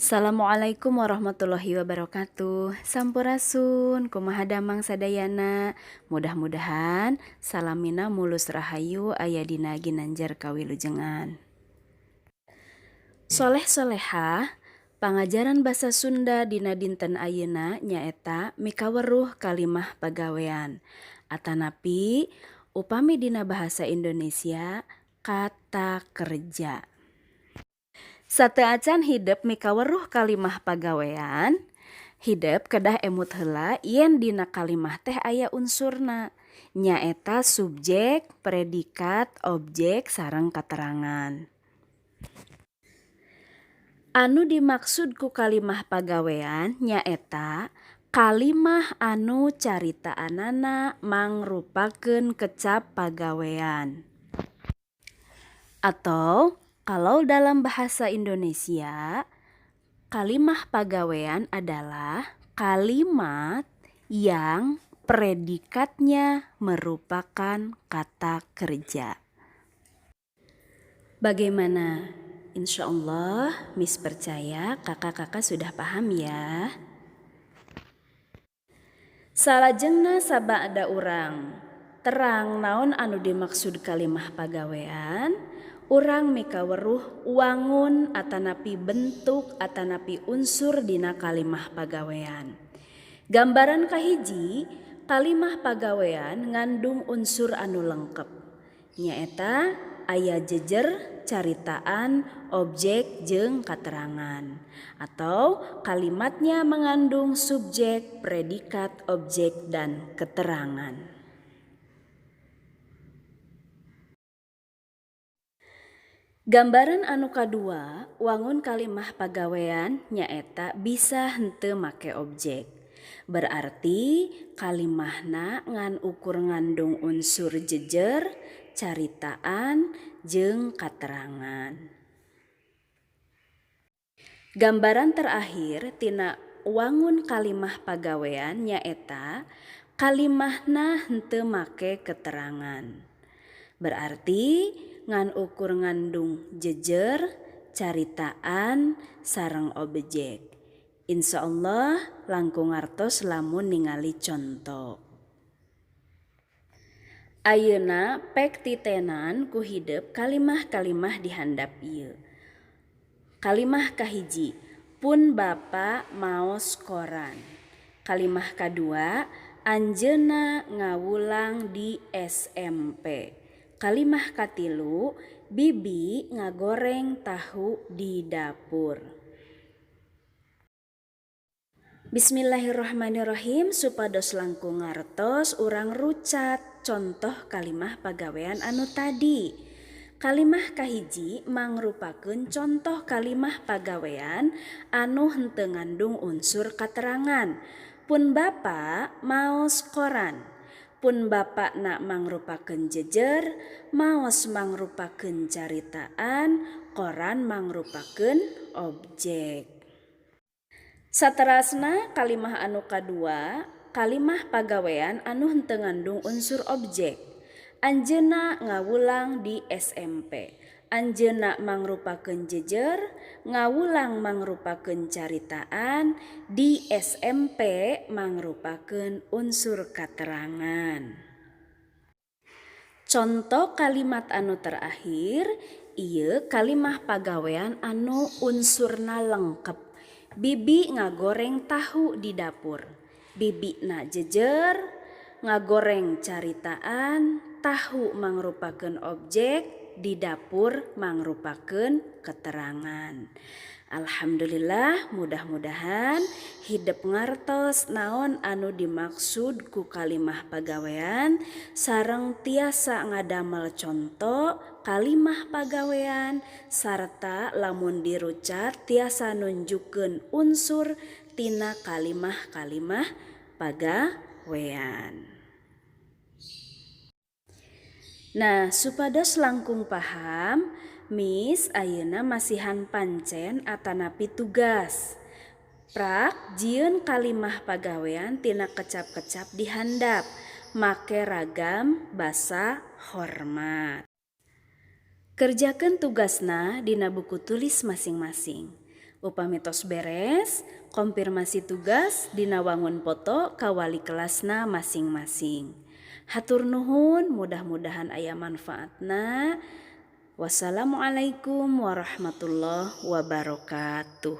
Assalamualaikum warahmatullahi wabarakatuh. Sampurasun, kumaha damang sadayana? Mudah-mudahan salamina mulus rahayu, aya dina ginanjar kawilujengan. Soleh solehah, pangajaran basa Sunda dina dinten ayeuna nyaeta mikaweruh kalimah pagawean atanapi upami dina bahasa Indonesia kata kerja. Sateuacan hidep mikaweruh kalimah pagawean, hidep kedah emut heula yen dina kalimah teh aya unsurna, nyaeta subjek, predikat, objek sareng katerangan. Anu dimaksud ku kalimah pagawean nyaeta kalimah anu caritaanana mangrupakeun kecap pagawean. Atau kalau dalam bahasa Indonesia, kalimah pagawean adalah kalimat yang predikatnya merupakan kata kerja. Bagaimana? Insya Allah, Miss percaya kakak-kakak sudah paham ya. Salajengna, sabada urang terang naon anu dimaksud kalimah pagawean, urang mikaweruh wangun atanapi bentuk atanapi unsur dina kalimah pagawean. Gambaran kahiji, kalimah pagawean ngandung unsur anu lengkap, nyaeta aya jejer, caritaan, objek jeung katerangan, atau kalimatnya mengandung subjek, predikat, objek, dan keterangan. Gambaran anu kadua, wangun kalimah pagawean nyaeta bisa henteu make objek. Berarti kalimahna ngan ukur ngandung unsur jejer, caritaan, jeung katerangan. Gambaran terakhir tina wangun kalimah pagawean nyaeta kalimahna henteu make keterangan. Berarti ngan ukur ngandung jejer, caritaan, sareng objek. Insya Allah langkung ngartos lamun ningali conto. Ayeuna pek titenan ku hidep kalimah-kalimah di handap ieu. Kalimah kahiji, pun bapa maos koran. Kalimah kadua, anjeunna ngawulang di SMP. Kalimah katilu, bibi ngagoreng tahu di dapur. Bismillahirrahmanirrahim. Supados langkung ngartos, urang rucat contoh kalimah pagawean anu tadi. Kalimah kahiji mangrupakeun contoh kalimah pagawean anu henteu ngandung unsur katerangan. Pun bapa maos koran. Pun bapakna mangrupakeun jejer, maos mangrupakeun caritaan, koran mangrupakeun objek. Saterasna, kalimah anu kadua, kalimah pagawean anu henteu ngandung unsur objek. Anjeunna ngawulang di SMP. Anjeunna mangrupakeun jejer, ngawulang mangrupakeun caritaan, di SMP mangrupakeun unsur katerangan. Contoh kalimat anu terakhir, ieu kalimah pagawean anu unsurna lengkep. Bibi ngagoreng tahu di dapur. Bibina jejer, ngagoreng caritaan, tahu mangrupakeun objek, di dapur mangrupakeun keterangan. Alhamdulillah, mudah-mudahan hidep ngartos naon anu dimaksud ku kalimah pagawean sareng tiasa ngadamel conto kalimah pagawean, sarta lamun dirucat tiasa nunjukkeun unsur tina kalimah-kalimah pagawean. Nah, supados langkung paham, Miss ayeuna masihan pancen atanapi tugas. Prak jieun kalimah pagawean tina kecap-kecap di handap, make ragam basa hormat. Kerjakeun tugasna dina buku tulis masing-masing. Upami tos beres, konfirmasi tugas dina wangun foto ka wali kelasna masing-masing. Hatur nuhun, mudah-mudahan aya manfaatna. Wassalamualaikum warahmatullahi wabarakatuh.